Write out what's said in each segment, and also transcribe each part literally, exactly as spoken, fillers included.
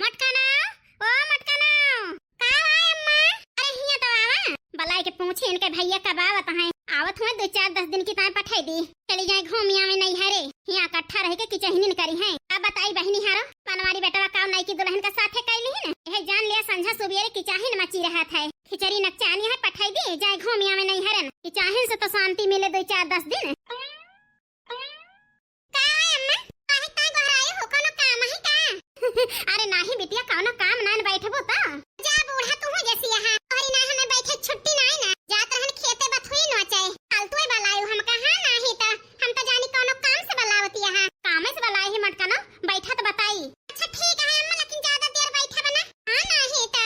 मटकनो, ओ मटकनो। का बा अम्मा? अरे हियाँ तो आवा। बलाइ के पूछी इनके भइया कब आवत हैं। आवत हुए दुइ चार दस दिन की ताईं पठाई दी। चली जाए घूमि आवे नैहरे। हियाँ इकट्ठा रहि के किचहिनिन करिहैं। अब बताई बहिनी हारो, बनवारी बेटवा काव नइकी दुलहिन का साथे कइली है न। यह जान लिया संझा सुबेरे किचहिन मची रहत है। खिचड़ी नकचानी है पठाई दी, जाए घूमि आवे नैहरन। किचहिन से तो शांति मिले दुइ चार दस दिन। का है अम्मा? काहे ताईं गोहराए हो? कौनो काम है का? अरे नाही बिटिया, कौनो काम नाइन, बैठबो त। जा बूढ़ा, तू हो जैसी यहाँ। तोहरी ना हमें बैठे छुट्टी नाई ना। जात रहन खेते बथुई नोचे। फालतू ही बलायु हम कहाँ नाही त। हम तो जानी कौनो काम से बलावत यहाँ। काम से बलाई ही मटकनो, बैठा त बताई। अच्छा ठीक है अम्मा, लेकिन ज्यादा देर बैठा बना। हाँ नाही त।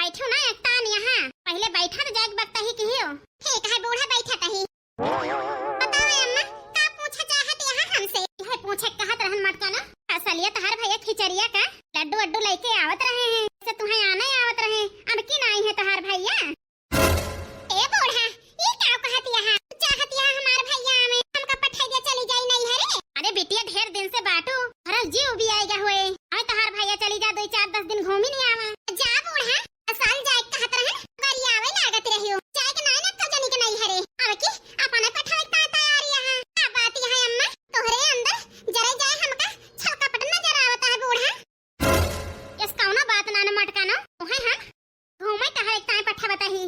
बैठो ना एक तान यहाँ। पहले बैठा त जाए वक्त ही किहियो। ठीक है बूढ़ा, बैठा तही। बताओ ए अम्मा, का पूछे चाहत यहाँ हमसे? यह पूछे कहत रहन मटकनो, असलियत हर भैया खिचड़िया का लड्डू वड्डू लइके आवत रहे हैं, जैसे तुम्हें आने आवत रहे, अब की नाई है तोहार भैया? ए बूढ़ा, ई का कहत यहाँ? चाहत यहाँ हमार भैया आवे, हमका पठाई दे चली जाई नैहरे। अरे बिटिया, ढेर दिन से बाटू, हमारा जीव भी आएगा हुए। अरे तोहार भैया चली जा, दुइ चार दस दिन घूमि नहीं आवा। जा बूढ़ा, साल जाए कहत रहन, गरियावे लागत रहियो। जाए के नाई ना तो जनी के नैहरे। अब की अपने पठावे के तैयारी यहाँ। का बात यहाँ अम्मा? तोहरे अंदर जरे जाए हमका छल कपट नजर आवता है बूढ़ा। यस कौनो बात ना न मटकनो। उहे हम घूमे तहरे ताईं पठावत ही।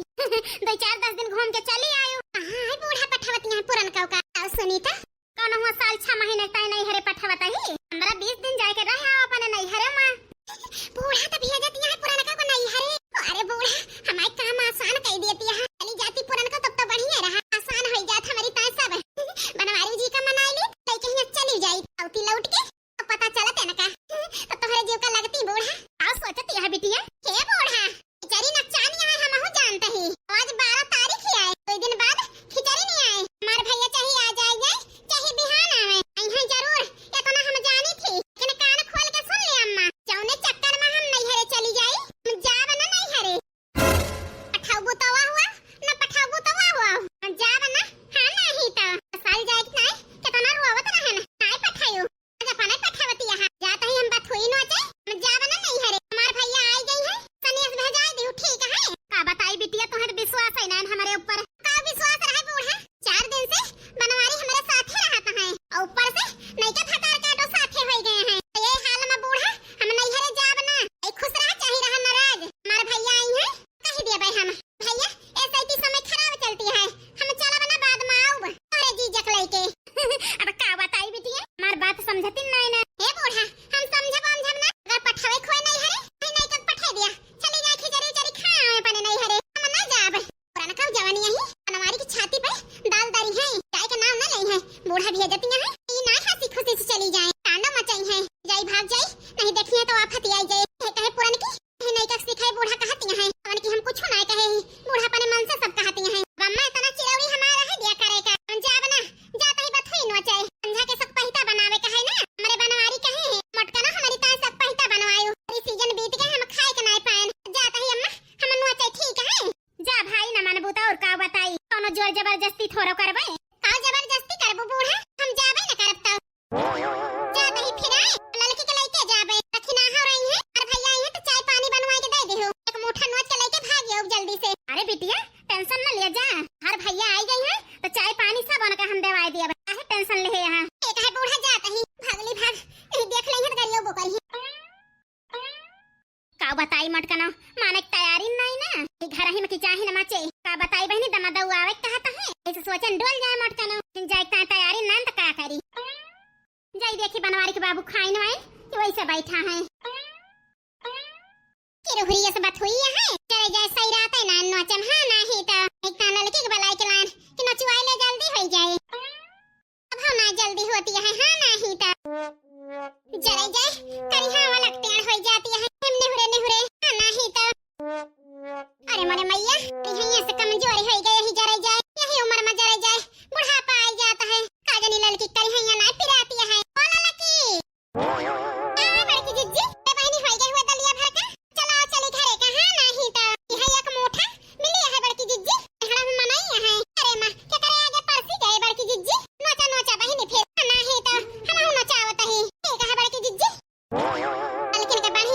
दुइ चार दस दिन घूम के चली आयु। कहाँ है बूढ़ा पठावत यहाँ पुरनका का? आओ सुनीता, कौनो हुआ साल छह महीने ताईं नैहरे पठावत ही। पन्द्रह बीस दिन जाए के रह आओ अपने नैहरे मा। बूढ़ा त भेजत यहाँ पुरनका को नैहरे। अरे बूढ़ा, हमारे काम आसान कइ देती है। चली जाती पुरनका तब तो बढ़िया रहा, आसान होइ जात हमारी ताईं सब। बनवारी जी का मनाई ली, लइके हियाँ चली जाई। अउती लौट के तो पता चलत है ना का? तो तोहरे जीव का लगती बूढ़ा। का सोचत यह बिटिया? हे बूढ़ा, खिचड़ी नकचानी आए हमहू जानत ही। आज बारह तारीख ही आए, दुइ दिन बाद खिचड़ी नहीं आए। हमार भैया चाहे आ जाए, चाहे बिहान आवे, अइहैं जरूर, इतना हम जानी थी। लेकिन कान खोल के सुन ले अम्मा, जौने चक्कर में हम नैहरे चली जाई, हम जाब ना नैहरे। पठाऊ बुतवा हुआ, न पठाऊ बुतवा हुआ, हम जाब ना। हाँ नाही तो साल जाए के नाई, कितना रोवत रहन, नाई पठायू। आज अपने पठावती यहाँ। जात ही हम बथुई नोचे, हम जाब ना नैहरे। हमार भैया आई गई है, सनेस भेजाई दियो, ठीक है? का बताई बिटिया, तोहर विश्वास है ना हमरे ऊपर। का विश्वास रहे बूढ़ा? चार दिन से बनवारी हमरे साथे रहत हैं, और ऊपर से नैका भतार काटो साथे होई गए हैं। तो ये हाल में बूढ़ा, हम नैहरे जाब ना। ए खुश रहा चाहे रहा नाराज, हमार भैया आई हैं, कहि दिया भाई हम। भैया, ऐसे ही समय खराब चलती है, हम चलब ना बाद में आउब। अरे जीजक लइके। अब का बताई बिटिया, हमार बात समझती नहीं ना। हे बूढ़ा, हम समझब, समझब ना, अगर पठवे खोए नैहरे, नहीं, नहीं कब पठे दिया, चली जाए खिचड़ी उचड़ी खा आवे अपने नैहरे, हम ना जाब। पुरनका जवानी यही, बनवारी की छाती पे दाल दरी है, जाए के नाम ना ले है, बूढ़ा भेजती है, ई ना हंसी खुशी से चली जाए, कांडो मचाई है, जाई भाग जाई, नहीं देखिए तो आफत आई जाए, कहे, कहे पुरनकी, कहे नहीं कब सिखाए बूढ़ा कहती है, अवन की हम कुछ ना कहे ही, बूढ़ा अपने मन से सब कहती है। अब अम्मा इतना चिरौरी हमारा है दिया करे का, हम जाब ना, जात ही बथुई नोचे, संझा के सकपहिता बनावे का है ना, हमरे बनवारी कहे है, मटकनो हमारी ताईं सकपहिता बनवायो, अरे सीजन बीत गए, हम खाए के नाई पाएन, जात ही अम्मा, हम नोचे ठीक है। जा भाई, न मनबू त और का बताई, कौनो जोर जबरदस्ती थोड़ो करबे। का जबरदस्ती करबू बूढ़ा? हम जाबे न करब त। जा तही फिर आए, ललकी के लइके जाबे। रखी ना हो रही है, और भैया आई है तो चाय पानी बनवाए के दे देहु। एक मुट्ठा नोच के लइके भाग जाओ जल्दी से। अरे बिटिया, टेंशन न लिया जा, हर भैया आई गई है तो चाय पानी सब उनका हम देवाए दिया। काहे टेंशन ले है यहाँ? एक है बूढ़ा जात ही, भागली भाग, नहीं देख ले है तो गरियो बोकर ही। का बताई मटकनो, माने के तैयारी नहीं ना, ई घर ही में की चाही न मचे। का बताई बहिनी, दमा दऊ आवे के कहत है, ऐसे सोचन डोल जाए मटकनो, लेकिन जाए के तैयारी नहीं तो का करी। जाई देखी बनवारी के बाबू खाइन वाइन कि वैसे बैठा है। कि रुहरिया से बथुई है, चले जाए सही रात है ना नोचम, हाँ नाही तो एक तान लड़की के बलाई के लान कि नचुआई ले जल्दी होई जाए। अब हम ना जल्दी होती है, हाँ नाही तो जरे जाए करिहा वाला टेढ़ होई जाती है, हम निहुरे निहुरे, हाँ नाही तो। अरे मोरे मैया, यही से कमजोरी होई गई, यही जरे जाए, यही उम्र में जरे जाए, बुढ़ापा आई जाता है। का जानी लड़की करिहा ना पिराती है। ओ ललकी, आवा बड़की जिज्जी, ए बहिनी होई गई हुआ दलिया भर का। चला चली घरे का, हाँ नाही तो। यह एक मोठा मिली है बड़की जिज्जी, हड़ा में मनाई है। अरे माँ, के करे आगे परसी गए बड़की जिज्जी। नोचा नोचा बहिनी फिर, हाँ नाही तो हम हूँ नोचावत ही। ठीक है बड़की जिज्जी। लेकिन के बहिनी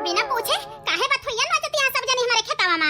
बिना पूछे काहे बथुइया नोचत यहाँ सब जनी हमरे खेतवा मा?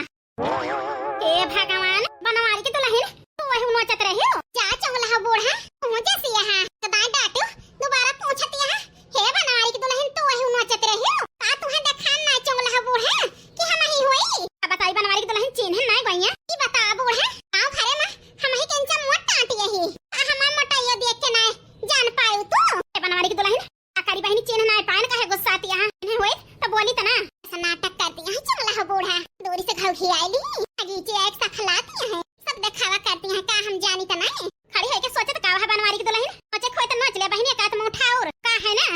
हे भगवान, बनवारी के दुलहिन, तू वही नोचत रही हो? जा चुगला हो बूढ़ा, तू जैसी यहाँ सदाई डाटू, दोबारा पूछत यहाँ। हे बनवारी के दुलहिन, तू वही नोचत रही हो? का तुहे देखान ना चुगला हो बूढ़ा कि हम ही होई? अब बताई बनवारी के दुलहिन, चिन्हन ना गइया? ई बता बूढ़ा, गाँव भरे मा हम ही के इंचा मोट टाँटी यही। आ हमार मोटाइयो देख के ना जान पायू तू? हे बनवारी के दुलहिन, आ करी बहिनी, चिन्ह नाय पायन, काहे गुस्साती यहाँ? चिन्ह होई तो बोली त ना। ऐसा नाटक करती यहाँ चुगला हो बूढ़ा। दूरी से घाव खियाली, आगे जे एक सखलाती यहाँ, सब देखावा करती यहाँ, का हम जानी त नहीं? खड़ी होके सोचत का है बनवारी की दुलहिन, नोचे खोए तो नोच ले बहिनी, एक आध मुठा और का है ना?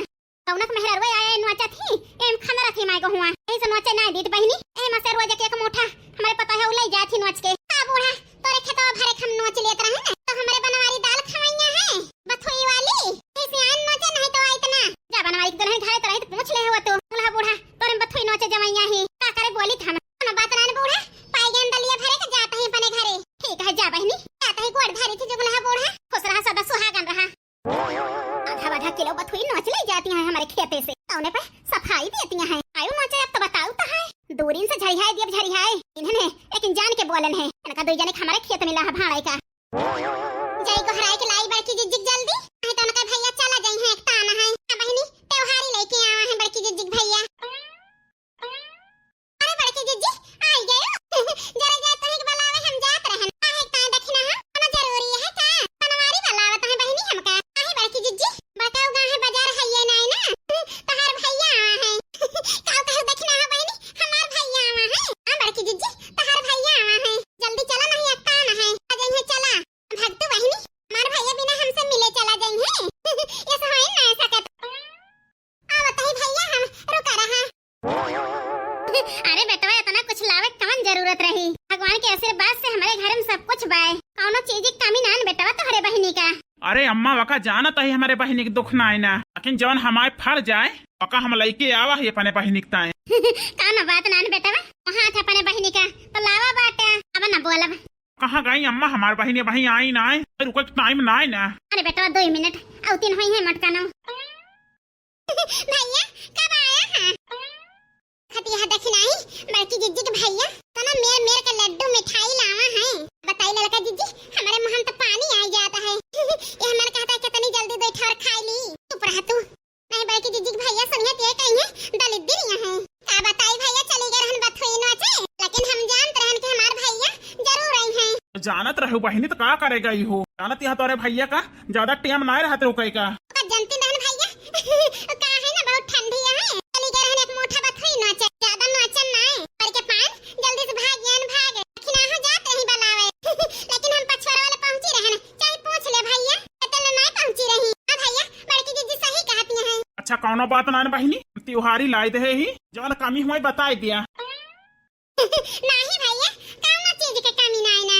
कौनक मेहररुआ आए नोचत ही, एम खाना रखी माय को हुआ, यही से नोचे नाय दीत बहिनी, एम से रोज एक एक मुठा हमरे पता है उलाई जात ही नोच के। का बूढ़ा, तोरे खेतवा भरे हम नोच लेत रहे ना, तो हमरे बनवारी दाल खवैया है, बथुई वाली। ऐसे आन नोचे नहीं तो आइत ना। जा बनवारी के दुलहिन घरे तो रही तो पूछ ले हो तू। बोला बूढ़ा, तोरे बथुई नोचे जवैया ही। का करे बोली था ना। कोनो बात ना बूढ़ा, पाई गए दलिया भरे के जात ही अपने घरे। ठीक है जा बहिनी, जात ही गोड़ धरी थी जुगला बूढ़ा। खुश रहा सदा सुहागन रहा। आधा आधा किलो बथुई नोच ले जाती हैं हमरे खेते से। तौने पे सफाई देती हैं। आयो नोचे अब तो बताऊ तो है। दूरिन से झरिहाए दियब झरिहाए। इन्हें एक जान के बोलन है। इनका दो जने के हमारे खेत मिला है भाड़े का। जाई गोहराई के लाई बड़की जिज्जिक जल्दी, नहीं तो उनका भैया चला जाई है, एक ताना है। हाँ बहिनी, त्योहारी लेके आवा है बड़की जिज्जिक भैया। अरे बड़की जिज्जी, आई गयो। जरा जा तोहे के बुलावे हम जात रहन। काहे का दखिना है? कोनो जरूरी है का? बनवारी बुलावत है बहिनी हमका। काहे बड़की जिज्जी? बड़का उ गाँव है बाजार है ये नाई ना। तहार भैया आवा है। काऊ कहू दखिना है बहिनी, हमार भैया आवा है। हाँ बड़की जिज्जी, तहार भैया आवा है। जल्दी चला नहीं अक्का ना है। आ जाई है चला। भगतू बहिनी, हमार भैया बिना हमसे मिले चला जाई है। ये सहाय ना सकत। आवत ही भैया हम रुका रहा। अरे बेटवा, इतना कुछ लावे कवन जरूरत रही? भगवान के आशीर्वाद से हमारे घर में सब कुछ बाय, कौनो चीज की कमी ना न बेटवा तोहरे बहिनी का। अरे अम्मा, वका जानत ही हमारे बहिनी के दुख ना आए ना, लेकिन जवन हमारे फर्ज आए, वका हम लइके आवा ही अपने बहिनी के ताए। कौनो बात ना न बेटवा, वहाँ थे अपने बहिनी का, तो लावा बाटे, अब ना बोलब। कहाँ गई अम्मा हमार बहिनी, वहीं आई ना आए, रुके के टाइम ना आए ना। अरे बेटवा, दो ही मिनट, अउतिन होई है मटका ना। भैया, कब आया है? खतिया देखी नाही, बड़की जिज्जी के भैया, तना मेर मेर के लड्डू मिठाई लावा है। बताई ललका जिज्जी, हमारे मुँह में तो पानी आ जाता है। ये हमारे कहता है कितनी जल्दी दो ठौर खाई ली। चुप रह तू। नहीं बड़की जिज्जी के भैया सुनिए ते कहीं है, दलिद्दी नहीं है। का बताई भैया, चली गए रहन बथुई नोचे, लेकिन हम जानत रहन कि हमार भैया जरूर आई हैं। जानत रहू बहिनी तो का करे गई हो, जानत यहाँ तोरे भैया का ज्यादा टेम ना रहत रुके का। ओकर जनती रहन भैया, का है ना बहुत ठंडी है, चली गए रहन एक मोटा बथुई नोचे, ज्यादा नोचन ना है, पर के पान जल्दी से भाग गए न भाग, लेकिन आहो जात रही बुलावे, लेकिन हम पछवार वाले पहुँची रहन, चाहे पूछ ले भैया, इतने ना पहुँची रही। हाँ भैया, बड़की जिज्जी सही कहती हैं। अच्छा कौनो बात ना न बहिनी, त्योहारी लाई दे ही, जवन कमी हुई बताई दिया। नाही भैया, कौनो चीज के कमी नाही ना।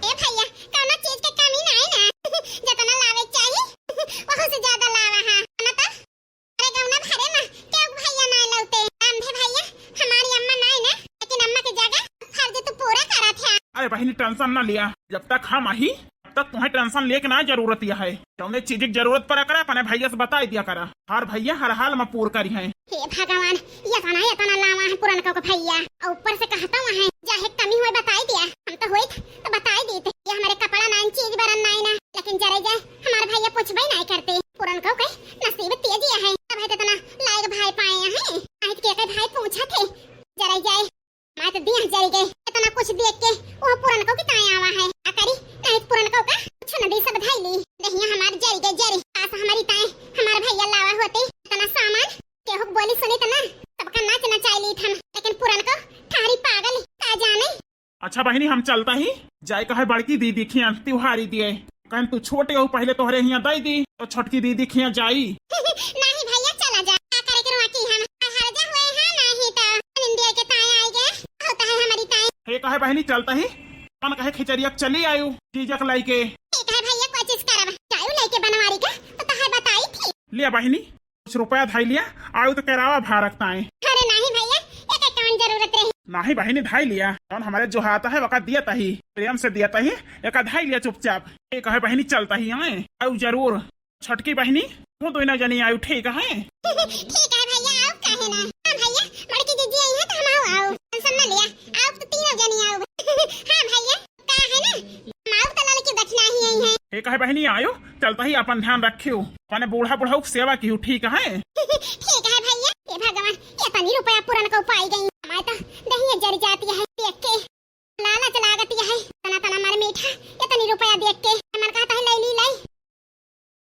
ए भैया, कौनो चीज के कमी नाही ना। जितना लावे के चाही, वहू से ज्यादा लावा हा। ना तो, अरे गौना भरे मा, क्यों भैया ना लौटे? हम भी भैया, हमारी अम्मा नाही ना, लेकिन अम्मा की जगह फर्ज तू पूरा करा था। अरे बहिनी, tension ना लिया, जब तक हम आही, तब तक तुम्हें tension लेके ना जरूरत यह है। जौने चीज की जरूरत पड़ा करा, अपने भैया से बताई दिया करा। हर भैया हर हाल में पूर करी हैं। हे भगवान, ये तना, ये तना लावा है पुरनका का भैया। और ऊपर से कहता हुआ है, चाहे कमी हुए बताई दिया। हम तो होई तो बताई देते। ये हमारे कपड़ा नाइन चीज बरन नाई ना। लेकिन जरे जाए, हमारे भैया पूछबे नहीं करते। पुरनका के नसीब तेज ये है। अब है तो इतना लायक भाई पाए हैं। नहीं तो के के भाई पूछा थे। जरे जाए, मैं तो दिया जरी गए, इतना कुछ देख के वो पुरनको की ताए आवा है। आ करी, नहीं पुरनको का कुछ न दी, सब धाई ली। दहिया हमार जरी गए जरी, काश हमारी ताए हमार भैया लावा होते इतना सामान। केहू के बोली सुनी तो ना, सबका नाच नचाई ली थम, लेकिन पुरनको ठारी पागल का जाने। अच्छा बहिनी, हम चलता ही, जाए कहे बड़की दीदी खिया तिवारी दिए। कहन तू छोटे हो, पहले तोहरे हिया दई दी, तो छोटकी दीदी खिया जाई। नहीं भैया, चला जा, का करे के रुआ की हम, हर जा हुए हैं, नहीं तो निंदिया के ताए आई गए, होता है हमारी ताए। हे कहे बहिनी, चलता ही, मन कहे खिचड़िया के चली आयु, जीजक लाई के। ठीक है भैया, कोशिश करब, जायु लेके बनवारी का, तो तहे बताई थी। लिया बहिनी, कुछ रुपया धाई लिया, आयु तो करावा भारत ताए। अरे नहीं भैया, एक कौन जरूरत रही। नहीं बहिनी, धाई लिया, कौन हमारे जो हाथ है वका दिया तही, प्रेम से दिया तही, एक धाई लिया चुपचाप। ये कहे बहिनी, चलता ही आए, आयु जरूर। छोटकी बहिनी, तू दोनों जनी आयु, ठीक है? ठीक है भैया, आओ, काहे ना। भैया, बड़की जीजी आई है तो हम आओ, आओ। टेंशन ना लिया, आओ तो तीनों जनी आओ। हाँ भैया, का है ना, हम आओ तो लड़की दक्षिणा ही आई है। ए काहे बहिनी आयो, चलता ही अपन ध्यान रखियो, अपने बूढ़ा बुढ़ऊ के सेवा कियो, ठीक है? ठीक है भैया। ए भगवान, ये तनी रुपया पुरन को पाई गई, हमारे तो दहिया जर जाती है।